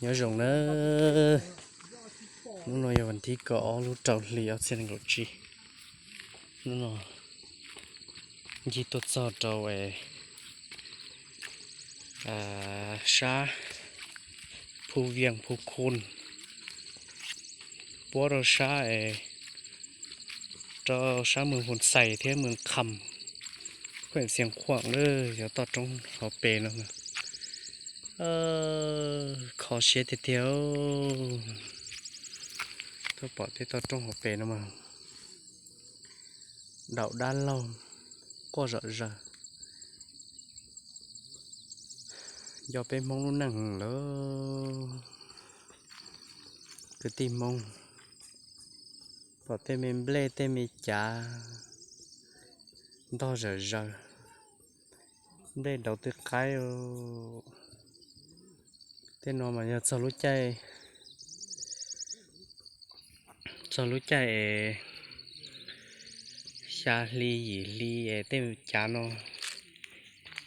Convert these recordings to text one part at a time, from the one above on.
Nyob zoo na, hnub no yog vas thib kaum ob lub rau hli ob txhiab nees nkaum tsib. Hnub no ncig tuaj txog rau sab Phu Vias Phu Khun, puab rau sab es rau sab Moos Phum Xais thiab Moos Kham, khuem Xias Khuam lawm, yog toj roob hauv pes no. Kho siab tiag tiag, tuaj pom tej toj roob hauv pes no mas daum dab laug quaj zom zaws. Nco peb Hmoob lub neej lawm, kwv tij Hmoob, pom tej me nplej tej me cav ntog zom zaws, nplej daus twb qaib. Tej no mas yog txog lub caij, txog lub caij es xya hli yim hli es tej cav no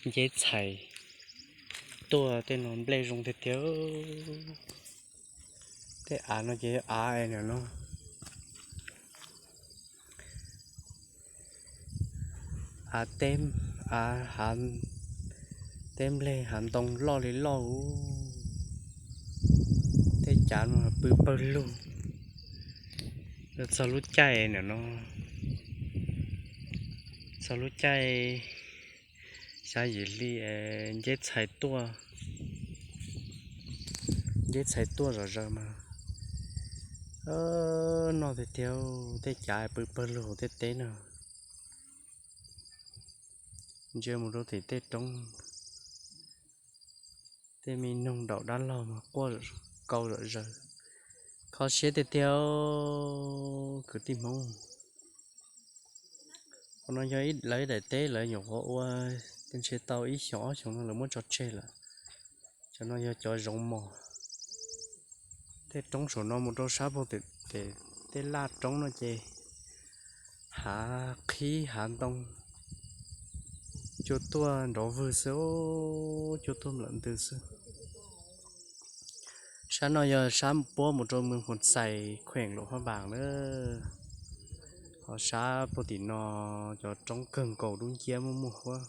nceb txhais tuaj, tej no nplej zoo tiag tiag. Tej av no ces yog av es nim no av teb, av hav teb nplej hav ntoo loj li loj. Tej cav no pw pawg lug. Txog lub caij nim no, txog lub caij xya yim hli nceb txhais tuaj, nceb txhais tuaj zom zaws mas noj tiag tiag. Tej cav pw pawg lug tej teb no, ntsia mus rau tim tej roob, tej me noog daum dab laug mas quaj kau zom zaws. Kho siab tiag tiag, kwv tij Hmoob. Qhov no yog lawv ib daim teb, lawv nyuam qhuav ua ntshe tau ib xyoos ob xyoos no lawv muab tso tseg lawm. Cov no yog cov zoov mos. Tej roob saum no mus rau sab pem tej laj roob no ces hav qhib hav ntoo, cua tuaj nrov vwg xwb, cua tuaj nplawm ntws xwb. Sab no yog sab puab mus rau Moos Phum Xais, khuem Luam Phaj Npaas na. Ho sab puag tim no cov roob kawg nkaus dub nciab muaj muaj huab,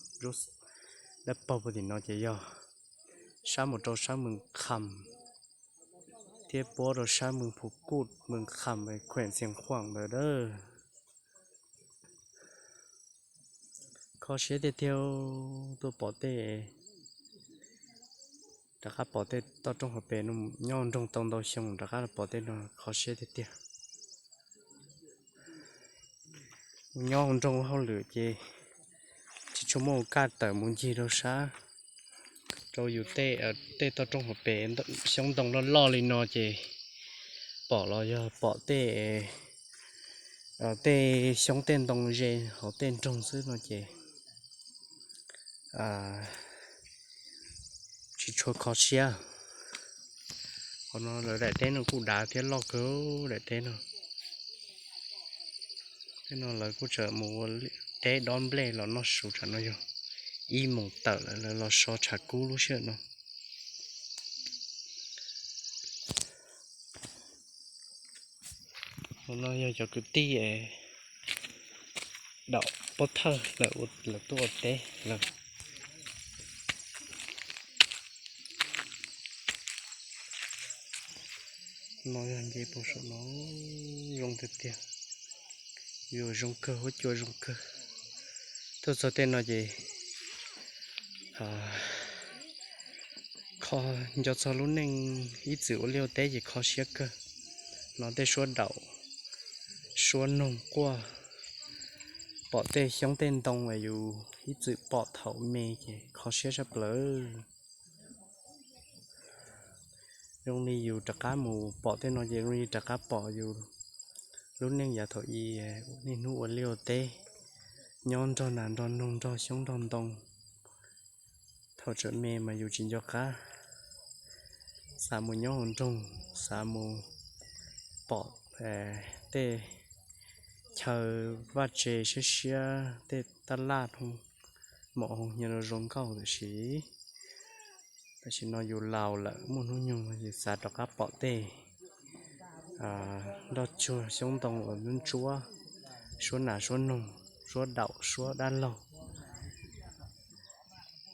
dab paug puag tim no ces yog sab mus rau sab Moos Kham thiab puab rau sab Moos Phu Kuj, Moos Kham, khuem Xias Khuam ntawd a. Kho siab tiag tiag, tuaj pom tej, rov qab pom tej toj roob hauv pes no, nyob nroog tau ntau xyoo rov qab los pom tej no kho siab tiag tiag. Nyob nroog hauj lwm ces tsis tshua muaj kaj tawm mus ncig rau sab, rau yus tej, tej toj roob hauv pes, xyoob ntoo loj loj li no ces pom los yog pom tej, tej xyoob tej ntoo ze hauv tej nroog xwb no ces tsis tshua kho siab. Qhov no lawv daim teb no kuj dav thiab loj kawg daim teb no. Tej no lawv kuj tseem mus ua teb dob nplej los noj su, tsam no yog ib moos tawm lawm, lawv los so tshav kub lub sij hawm no. Hauv no yog cov kwv tij daum pob thawj lawv tuaj ua teb lawm. No yog nce puag saum no, zoo tiag tiag, yuav zoo kawg, huab cua zoo kawg. Tuaj txog tej no ces kho, nco txog lub neej ib txwm ua liaj ua teb ces kho siab kawg. Hnov tej suab daum suab noog quaj, pom tej xyoob tej ntoo uas yus ib txwm pom thaum me ces kho siab tshaj plaws. Zoo li yus rov qab mus pom tej no ces zoo li rov qab pom yus lub neej yav thaum i niaj hnub ua liaj ua teb, nyob nrog nas nrog noog nrog xyoob nrog ntoo. Thaum tseem me mas yus tsis nco qab xav mus nyob hauv nroog, xav mus pom tej chaw vaj tse siab siab, tej taj laj hoo maum hoo nyias zoo nkauj, tiam sis Tam sim no yus laus lawm, muaj hnub nyoog yus xav rov qab pom tej nroj tsuag xyoob ntoo uas ntsuab, suab nas suab noog, suab daum suab dab laug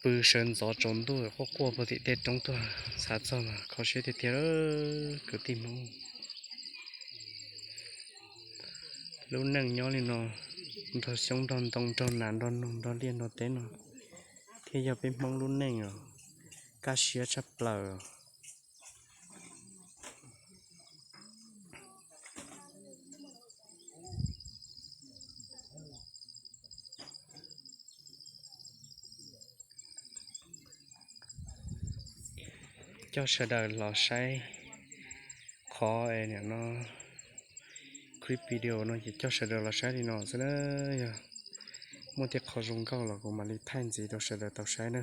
pw sawv ntxov tsaus ntuj quaj quaj puag tim tej roob tuaj, xav txog mas kho siab tiag tiag kwv tij Hmoob. Lub neej nyob li no, nrog xyoob nrog ntoo nrog nas nrog noog nrog liaj nrog teb no thiaj yog peb Hmoob lub neej os. Kaj siab tshaj plaws. Coj sawv daws los saib qhov es nim no clip video no ces coj sawv daws los saib li no xwb na. Yog muaj tej qhov zoo nkauj los kuv mam li thaij ntxiv rau sawv daws tau saib na.